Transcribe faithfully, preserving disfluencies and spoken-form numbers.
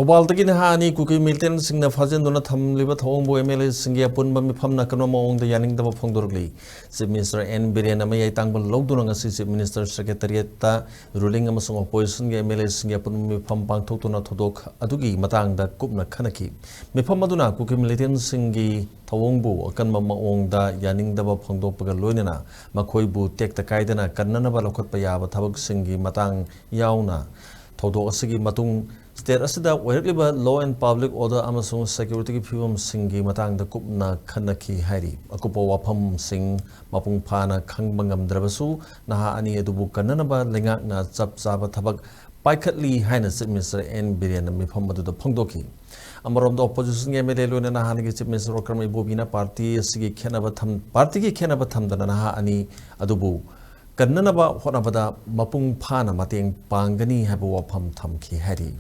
ꯊꯧꯕꯥꯜꯗꯒꯤ ꯅꯍꯥ ꯑꯅꯤ ꯀꯨꯀꯤ ꯃꯤꯂꯤꯇꯦꯟꯁꯤꯡꯅ ꯐꯥꯖꯤꯟꯗꯨꯅ ꯊꯝꯂꯤꯕ ꯊꯧꯑꯣꯡꯕꯨ ꯑꯦꯝ ꯑꯦꯜ ꯑꯦꯁꯤꯡꯒꯤ ꯑꯄꯨꯟꯕ ꯃꯤꯐꯝꯅ ꯑꯀꯟꯕ ꯃꯑꯣꯡꯗ ꯌꯥꯅꯤꯡꯗꯕ ꯐꯣꯡꯗꯣꯔꯛꯂꯤ꯫ ꯆꯤꯐ ꯃꯤꯅꯤꯁꯇꯔ ꯑꯦꯟ ꯕꯤꯔꯦꯟꯅ ꯃꯌꯥꯏ ꯇꯥꯡꯕ ꯂꯧꯗꯨꯅ ꯉꯁꯤ ꯆꯤꯐ ꯃꯤꯅꯤꯁꯇꯔ ꯁꯦꯀ꯭ꯔꯦꯇꯔꯤꯌꯦꯠꯇ ꯔꯨꯂꯤꯡ ꯑꯃꯁꯨꯡ ꯑꯣꯄꯣꯖꯤꯁꯟꯒꯤ ꯑꯦꯝ ꯑꯦꯜ ꯑꯦꯁꯤꯡꯒꯤ ꯑꯄꯨꯟꯕ ꯃꯤꯐꯝ ꯄꯥꯡꯊꯣꯛꯇꯨꯅ ꯊꯧꯗꯣꯛ ꯑꯗꯨꯒꯤ ꯃꯇꯥꯡꯗ ꯀꯨꯞꯅ ꯈꯟꯅꯈꯤ꯫ ꯃꯤꯐꯝ ꯑꯗꯨꯅ ꯀꯨꯀꯤ ꯃꯤꯂꯤꯇꯦꯟꯁꯤꯡꯒꯤ ꯊꯧꯑꯣꯡꯕꯨ ꯑꯀꯟꯕ ꯃꯑꯣꯡꯗ ꯌꯥꯅꯤꯡꯗꯕ ꯐꯣꯡꯗꯣꯛꯄꯒ ꯂꯣꯏꯅꯅ ꯃꯈꯣꯏꯕꯨ ꯇꯦꯛꯇ ꯀꯥꯏꯗꯅ ꯀꯟꯅꯅꯕ ꯂꯧꯈꯠꯄ ꯌꯥꯕ ꯊꯕꯛꯁꯤꯡꯒꯤ ꯃꯇꯥꯡ ꯌꯥꯎꯅ ꯊꯧꯗꯣꯛ ꯑꯁꯤꯒꯤ ꯃꯇꯨꯡ ꯁ꯭ꯇꯦꯠ ꯑꯁꯤꯗ ꯑꯣꯏꯔꯛꯂꯤꯕ law and public order ꯑꯃꯁꯨꯡ ꯁꯦꯀ꯭ꯌꯨꯔꯤꯇꯤꯒꯤ ꯐꯤꯕꯝꯁꯤꯡꯒꯤ ꯃꯇꯥꯡꯗ ꯀꯨꯞꯅ ꯈꯟꯅꯈꯤ ꯍꯥꯏꯔꯤ꯫ ꯑꯀꯨꯞꯄ ꯋꯥꯐꯝꯁꯤꯡ ꯃꯄꯨꯡ ꯐꯥꯅ ꯈꯪꯕ ꯉꯝꯗ꯭ꯔꯕꯁꯨ ꯅꯍꯥ ꯑꯅꯤ ꯑꯗꯨꯕꯨ ꯀꯟꯅꯅꯕ ꯂꯩꯉꯥꯛꯅ ꯆꯞ ꯆꯥꯕ ꯊꯕꯛ ꯄꯥꯏꯈꯠꯂꯤ ꯍꯥꯏꯅ ꯆꯤꯐ ꯃꯤꯅꯤꯁꯇꯔ ꯑꯦꯟ ꯕꯤꯔꯦꯟꯅ ꯃꯤꯐꯝ ꯑꯗꯨꯗ ꯐꯣꯡꯗꯣꯛꯈꯤ꯫ ꯑꯃꯔꯣꯝꯗ ꯑꯣꯄꯣꯖꯤꯁꯟꯒꯤ ꯑꯦꯝ ꯑꯦꯜ ꯑꯦ ꯂꯣꯏꯅꯅ ꯍꯥꯟꯅꯒꯤ ꯆꯤꯐ ꯃꯤꯅꯤꯁꯇꯔ ꯋꯥꯀꯔꯝ ꯏꯕꯣꯕꯤꯅ ꯄꯥꯔꯇꯤ ꯑꯁꯤꯒꯤ ꯈꯦꯠꯅꯕ ꯊꯝ-, ꯄꯥꯔꯇꯤꯒꯤ ꯈꯦꯠꯅꯕ ꯊꯝꯗꯅ ꯅꯍꯥ ꯑꯅꯤ ꯑꯗꯨꯕꯨ ꯀꯟꯅꯅꯕ ꯍꯣꯠꯅꯕꯗ ꯃꯄꯨꯡ ꯐꯥꯅ ꯃꯇꯦꯡ ꯄꯥꯡꯒꯅꯤ ꯍꯥꯏꯕ ꯋꯥꯐꯝ ꯊꯝꯈꯤ ꯍꯥꯏꯔꯤ꯫